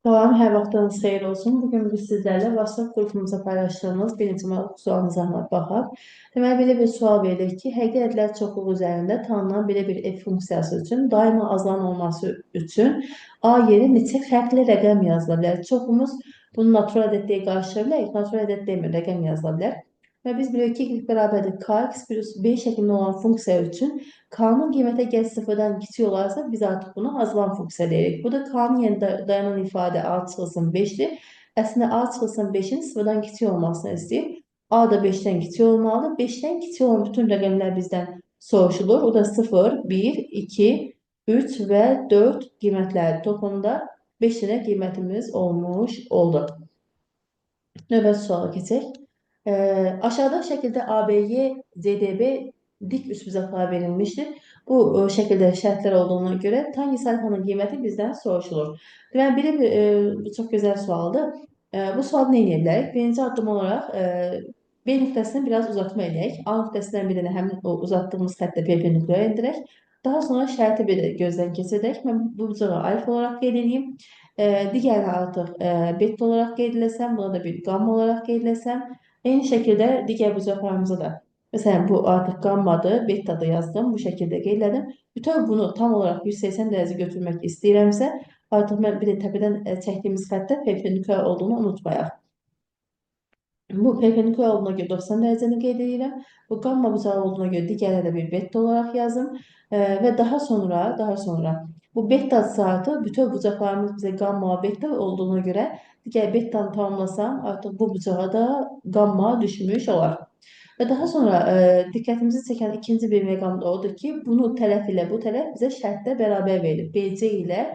Salam, hər vaxtınız xeyir olsun. Bugün biz sizlərlə WhatsApp qrupumuza paylaşdığımız birinci maraq sualının izahına baxaq. Deməli, belə bir sual verilir ki, həqiqi ədədlər çoxluğu üzərində tanınan belə bir f funksiyası üçün daima azalan olması üçün A yeri neçə fərqli rəqəm yazıla bilər? Çoxumuz bunu natural ədəd deyə qarşıla bilərik. Natural ədəd demir, rəqəm yazıla bilər. Və biz bilirik ki, y bərabərdir kx plus b şəklində olan funksiya üçün k-nın qiyməti əgər sıfırdan kiçik olarsa, biz artıq bunu azalan funksiya deyirik. Bu da k-nın yerində dayanan ifadə a çıxılsın 5-dir. Əslində a çıxılsın 5-in sıfırdan kiçik olmasını istəyir. A da 5-dən kiçik olmalıdır. 5-dən kiçik olan bütün rəqəmlər bizdən soruşulur. O da 0, 1, 2, 3 və 4 qiymətləri. Toplamda 5 dənə qiymətimiz olmuş oldu. Növbəti suala keçək. Aşağıda şəkildə ABY, CDB dik üçbucaqlar verilmişdir. Bu şəkildə şərtlər olduğuna görə tangens alfanın qiyməti bizdən soruşulur. Deməli, belə bir, bu çox gözəl sualdır. Bu sualı nə edə bilərik? Birinci addım olaraq B nöqtəsini biraz uzatma eləyək. A nöqtəsindən bir dənə həmin o uzatdığımız xəttə perpendikulyar endirək. Daha sonra şərti bir də gözdən keçirdək. Mən bu bucağı alfa olaraq qeyd edeyim. Digərini artıq beta olaraq qeyd eləsəm, buna da bir gamma olaraq qeyd eləsəm. Eyni şəkildə digər bucaqlarımıza da. Məsələn, bu artıq gammadır, beta da yazdım. Bu şəkildə qeyd elədim. Bütöv bunu tam olaraq 180 dərəcə götürmək istəyirəmsə, artıq mən bir də təpədən çəkdiyimiz xəttə perpendikulyar olduğunu unutmayaq. Bu perpendikulyar olduğuna görə 90 dərəcəni qeyd edirəm. Bu gamma bucağı olduğuna görə digərləri də bir beta olaraq yazım. Və daha sonra bu beta saatı bütöv bucaqlarımız bizə gamma beta olduğuna görə digər betanı tamamlasam artıq bu bucağa da gamma düşmüş olar. Və daha sonra diqqətimizi çəkən ikinci bir məqam da odur ki, bunu tərəf ilə bu tərəf bizə şərtdə bərabər verilir. BC ilə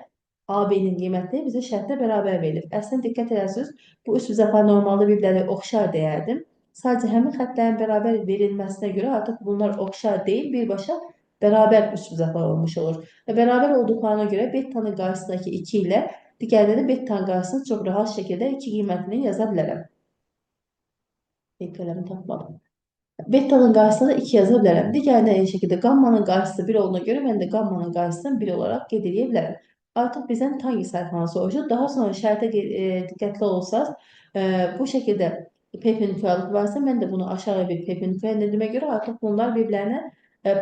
AB-nin qiyməti bizə şərtdə bərabər verilir. Əslində diqqət edərsiniz, bu üç bucaqlar normalda bir-birləri oxşar deyərdim. Sadəcə həmin xəttlərin bərabər verilməsinə görə artıq bunlar oxşar deyil, birbaşa bərabər üçbucaqlar olmuş olur. Və bərabər olduqlarına görə betanın qarşısındakı 2 ilə digərləri betanın qarşısını çox rahat şəkildə 2 qiymətini yaza bilərəm. Bir qələmi tapmadım. Betanın qarşısına da 2 yaza bilərəm. Digərinə eyni şəkildə gammanın qarşısı 1 olduğuna görə mən də gammanın qarşısını 1 olaraq qeyd edə bilərəm. Artıq bizdən tangens alfanı soruşur. Daha sonra şərtə diqqətli olsaz, bu şəkildə perpendikulyarlıq varsa, mən də bunu aşağı bir perpendikulyar endirdiyimə görə artıq bunlar bir-birlərinə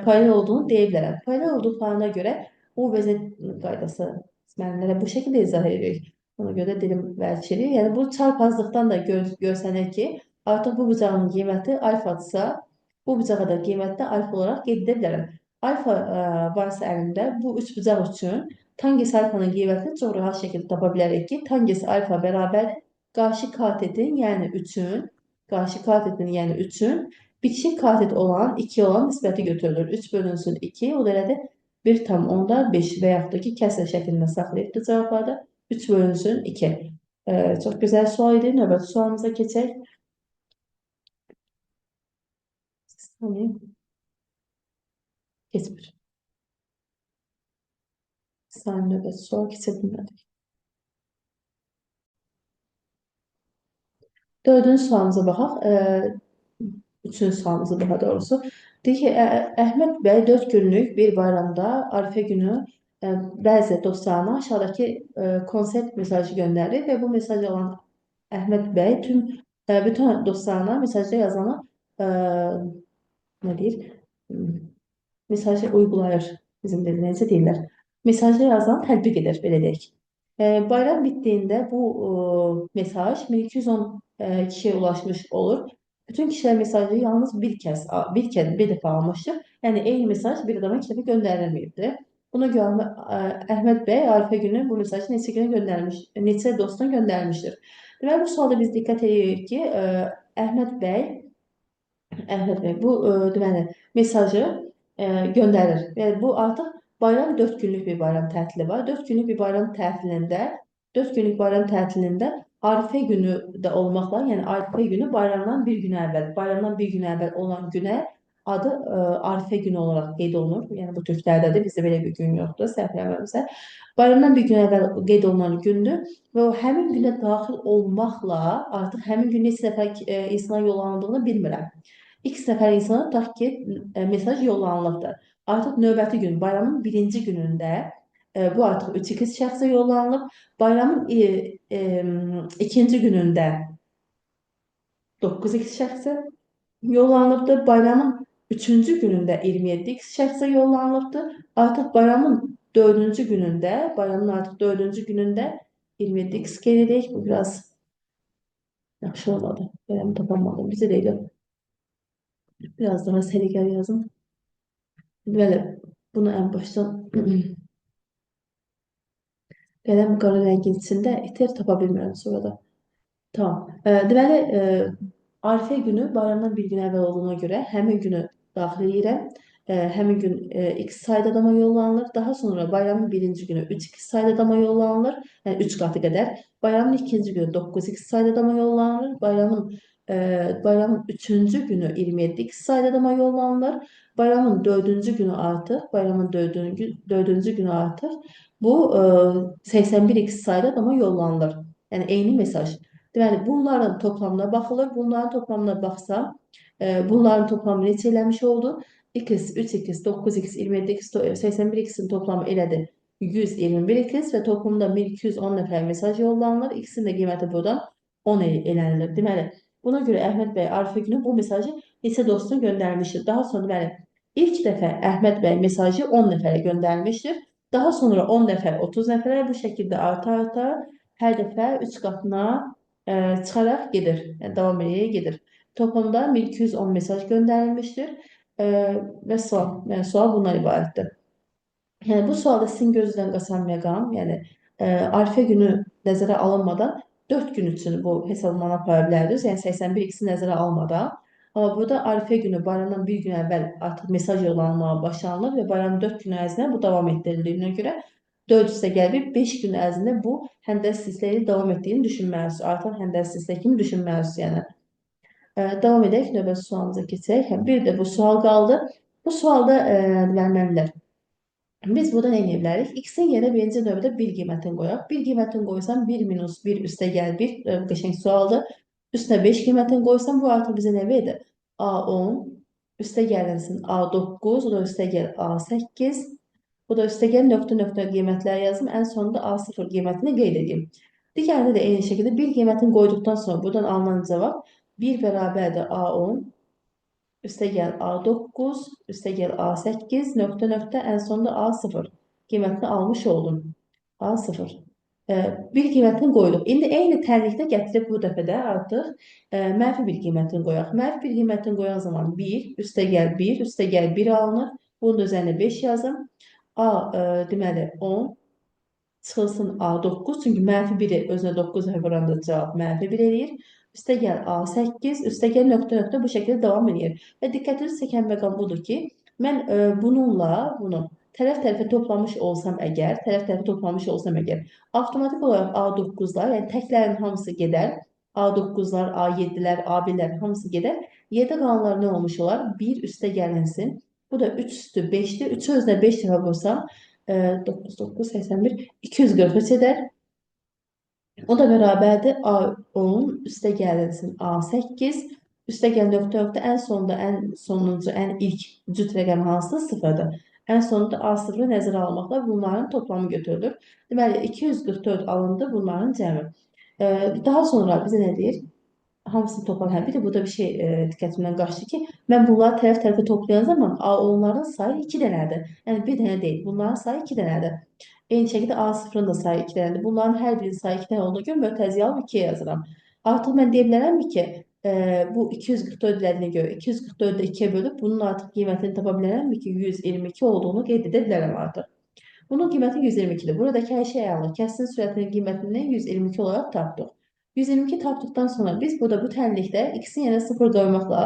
paralel olduğunu deyə bilərəm. Paralel olduqlarına görə U və Z qaydası müəllimlərə bu şəkildə izah edirik. Ona görə də dilim vərdiş edir. Yəni bu çarpazlıqdan da görsənir ki, artıq bu bucağın qiyməti alfadırsa, bu bucağa da qiyməti alfa olaraq qeyd edə bilərəm. Alfa varsa əlimdə bu üç bucaq üçün tangens alfanın qiymətini çox rahat şəkildə tapa bilərik ki, tangens alfa bərabər qarşı katetin, yəni 3-ün, qarşı katetin, yəni 3-ün bitişik katet olan 2 olan nisbəti götürülür. 3 bölünsün 2, o da elədir 1,5 və yaxud da ki, kəsr şəklində saxlayıbdır cavablarda. 3 bölünsün 2. Çox gözəl sual idi. Növbəti sualımıza keçək. Saniye. Keçmir. Saniye, növbəti sual keçə bilmədik. Dördüncü sualımıza baxaq. Üçüncü sualımıza daha doğrusu. Deyir ki, Əhməd bəy 4 günlük bir bayramda Arifə günü bəzi dostlarına aşağıdakı konsert mesajı göndərir və bu mesajı alan Əhməd bəy bütün dostlarına mesajda yazanı nə deyir? Mesajı uygulayır. Bizim dildə necə deyirlər? Mesajda yazanı tətbiq edir, belə deyək. Bayram bitdiyində bu mesaj 1210 kişiyə ulaşmış olur. Bütün kişilər mesajı yalnız bir kəs, bir kez, bir dəfə almışdır. Yəni eyni mesaj bir adama iki dəfə göndərilməyibdir. Buna görə Əhməd bəy Arifə günü bu mesajı neçə günə göndərmiş, neçə dostuna göndərmişdir. Deməli, bu sualda biz diqqət edirik ki, Əhməd bəy bu deməli mesajı göndərir. Yəni bu artıq bayram 4 günlük bir bayram tətili var. 4 günlük bir bayram tətilində, 4 günlük bayram tətilində Arifə günü də olmaqla, yəni Arifə günü bayramdan bir gün əvvəl, bayramdan bir gün əvvəl olan günə adı Arifə günü olaraq qeyd olunur. Yəni bu türklərdədir, bizdə belə bir gün yoxdur, səhv eləmirəmsə. Bayramdan bir gün əvvəl qeyd olunan gündür və o həmin günə daxil olmaqla artıq həmin gün neçə nəfər insana yollanıldığını bilmirəm. X nəfər insana tutaq ki, mesaj yollanılıbdır. Artıq növbəti gün, bayramın birinci günündə bu artıq 3x şəxsə yollanılıb. Bayramın ikinci günündə 9x şəxsə yollanılıbdır. Bayramın üçüncü günündə 27x şəxsə yollanılıbdır. Artıq bayramın dördüncü günündə, bayramın artıq dördüncü günündə 27x qeyd edək. Bu biraz yaxşı olmadı. Qələmi tapamadım. Bizə deyil. Biraz daha səliqəli yazım. Deməli, bunu ən başdan qələm qara rəngin içində eter tapa bilmirəm sonra da. Tamam. Deməli, Arifə günü bayramdan bir gün əvvəl olduğuna görə həmin günü daxil edirəm. Həmin gün x sayda adama yollanılır. Daha sonra bayramın birinci günü 3x sayda adama yollanılır. Yəni 3 qatı qədər. Bayramın ikinci günü 9x sayda adama yollanılır. Bayramın üçüncü günü 27x sayda adama yollanılır. Bayramın dördüncü günü artıq, bayramın dördüncü günü artıq bu 81x sayda adama yollanılır. Yəni eyni mesaj. Deməli, bunların toplamına baxılır. Bunların toplamına baxsam, bunların toplamı neçə eləmiş oldu? X, 3x, 9x, 27x, 81x-in toplamı elədi 121x və toplamda 1210 nəfər mesaj yollanılır. X-in də qiyməti buradan 10 elənilir. Deməli, buna görə Əhməd bəy Arifə günü bu mesajı neçə dostuna göndərmişdir. Daha sonra deməli, ilk dəfə Əhməd bəy mesajı 10 nəfərə göndərmişdir. Daha sonra 10 nəfər 30 nəfərə, bu şəkildə arta-arta hər dəfə 3 qatına çıxaraq gedir. Yəni, davam edərək gedir. Toplamda 1210 mesaj göndərilmişdir. Və sual, yəni sual bundan ibarətdir. Yəni bu sualda sizin gözünüzdən qaçan məqam, yəni Arifə günü nəzərə alınmadan 4 gün üçün bu hesablamanı apara bilərdiniz. Yəni 81x-i nəzərə almadan. Amma burada Arifə günü bayramdan bir gün əvvəl artıq mesaj yollanmağa başlanılır və bayramın 4 gün ərzində bu davam etdirildiyinə görə 4 üstə gəlib 5 gün ərzində bu həndəs silsilə ilə davam etdiyini düşünməlisiniz. Artan həndəs silsilə kimi düşünməlisiniz yəni. Davam edək, növbəti sualımıza keçək. Bir də bu sual qaldı. Bu sualda deməli müəllimlər, biz burada nə edə bilərik? X-in yerinə birinci növbədə 1 qiymətini qoyaq. 1 qiymətini qoysam 1 minus 1 üstə gəl 1, qəşəng sualdır. Üstünə 5 qiymətini qoysam bu artıq bizə nə verir? A10 üstə gəlinsin A9, o da üstə gəl A8. Bu da üstə gəl nöqtə nöqtə qiymətlər yazım. Ən sonunda A0 qiymətini qeyd edeyim. Digərində də eyni şəkildə 1 qiymətini qoyduqdan sonra buradan alınan cavab 1 bərabərdir A10, üstə gəl A9, üstə gəl A8, nöqtə nöqtə, ən sonunda A0 qiymətini almış oldum. A0. Bir qiymətini qoyduq. İndi eyni tənlikdə gətirib bu dəfə də artıq mənfi bir qiymətini qoyaq. Mənfi bir qiymətini qoyan zaman 1, üstə gəl 1, üstə gəl 1 alınır. Bunun da üzərinə 5 yazım. A, deməli 10, çıxılsın A9, çünki mənfi 1-i özünə 9 dəfə vuranda cavab mənfi 1 eləyir. Üstə gəl A8, üstə gəl nöqtə nöqtə bu şəkildə davam edir. Və diqqətinizi çəkən məqam budur ki, mən bununla bunu tərəf tərəfə toplamış olsam əgər, avtomatik olaraq A9-lar, yəni təklərin hamısı gedər, A9-lar, A7-lər, A1-lər hamısı gedər. Yerdə qalanlar nə olmuş olar? 1 üstə gəlinsin. Bu da 3 üstü 5-dir. 3-ü özünə 5 dəfə vursam, 9, 9, 81, 243 edər. O da bərabərdir A10, üstə gəlinsin A8, üstə gəl nöqtə nöqtə, ən sonunda, ən sonuncu, ən ilk cüt rəqəm hansıdır? 0-dır. Ən sonunda A0-ı nəzərə almaqla bunların toplamı götürülür. Deməli, 244 alındı bunların cəmi. Daha sonra bizə nə deyir? Hamısını toplam. Hə, bir də burada bir şey diqqətimdən qaçdı ki, mən bunları tərəf tərəfə toplayan zaman A10-ların sayı 2 dənədir. Yəni, bir dənə deyil. Bunların sayı 2 dənədir. Eyni şəkildə A0-ın da sayı 2 dənədir. Bunların hər birinin sayı 2 dənə olduğuna görə mötərizəyi alıb 2-yə yazıram. Artıq mən deyə bilərəmmi ki, bu 244 elədiyinə görə 244-ü də 2-yə bölüb bunun artıq qiymətini tapa bilərəmmi ki, 122 olduğunu qeyd edə bilərəm artıq. Bunun qiyməti 122-dir. Buradakı hər şey əla. Kəsin sürətinin qiymətini 122 olaraq tapdıq. 122 tapdıqdan sonra biz burada bu tənlikdə x-in yerinə 0 qoymaqla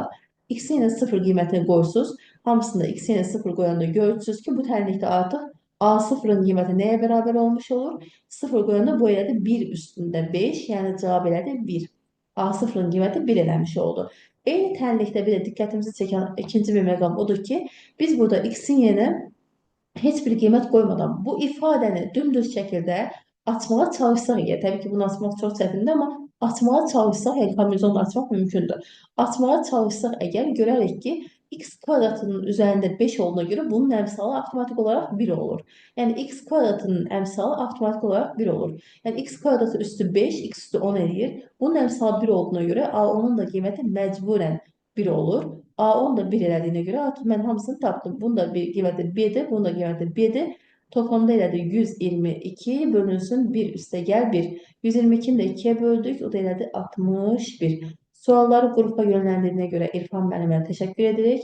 x-in yerinə 0 qiymətini qoysunuz. Hamısında x-in yerinə 0 qoyanda görürsünüz ki, bu tənlikdə artıq A0-ın qiyməti nəyə bərabər olmuş olur? 0 qoyanda bu elədi 1 üstündə 5, yəni cavab elədi 1. A0-ın qiyməti 1 eləmiş oldu. Eyni tənlikdə bir də diqqətimizi çəkən ikinci bir məqam odur ki, biz burada x-in yerinə heç bir qiymət qoymadan bu ifadəni dümdüz şəkildə açmağa çalışsaq, yəni, təbii ki, bunu açmaq çox çətindir, amma açmağa çalışsaq, yəni kombinizonla açmaq mümkündür. Açmağa çalışsaq əgər görərik ki, X kvadratının üzərində 5 olduğuna görə bunun əmsalı avtomatik olaraq 1 olur. Yəni x kvadratının əmsalı avtomatik olaraq 1 olur. Yəni x kvadratı üstü 5, x üstü 10 eləyir. Bunun əmsalı 1 olduğuna görə A10-un da qiyməti məcburən 1 olur. A10 da 1 elədiyinə görə artıq mən hamısını tapdım. Bunun da bir qiyməti 1-dir, bunun da qiyməti 1-dir. Toplamda elədi 122 bölünsün 1 üstə gəl 1. 122-ni də 2-yə böldük, o da elədi 61. Sualları qrupa yönləndirdiyinə görə İrfan müəllimə təşəkkür edirik.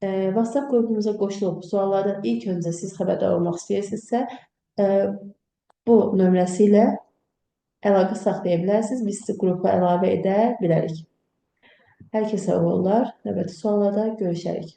WhatsApp qrupumuza qoşulub suallardan ilk öncə siz xəbərdar olmaq istəyirsinizsə, bu nömrəsi ilə əlaqə saxlaya bilərsiniz. Biz sizi qrupa əlavə edə bilərik. Hər kəsə uğurlar. Növbəti suallarda görüşərik.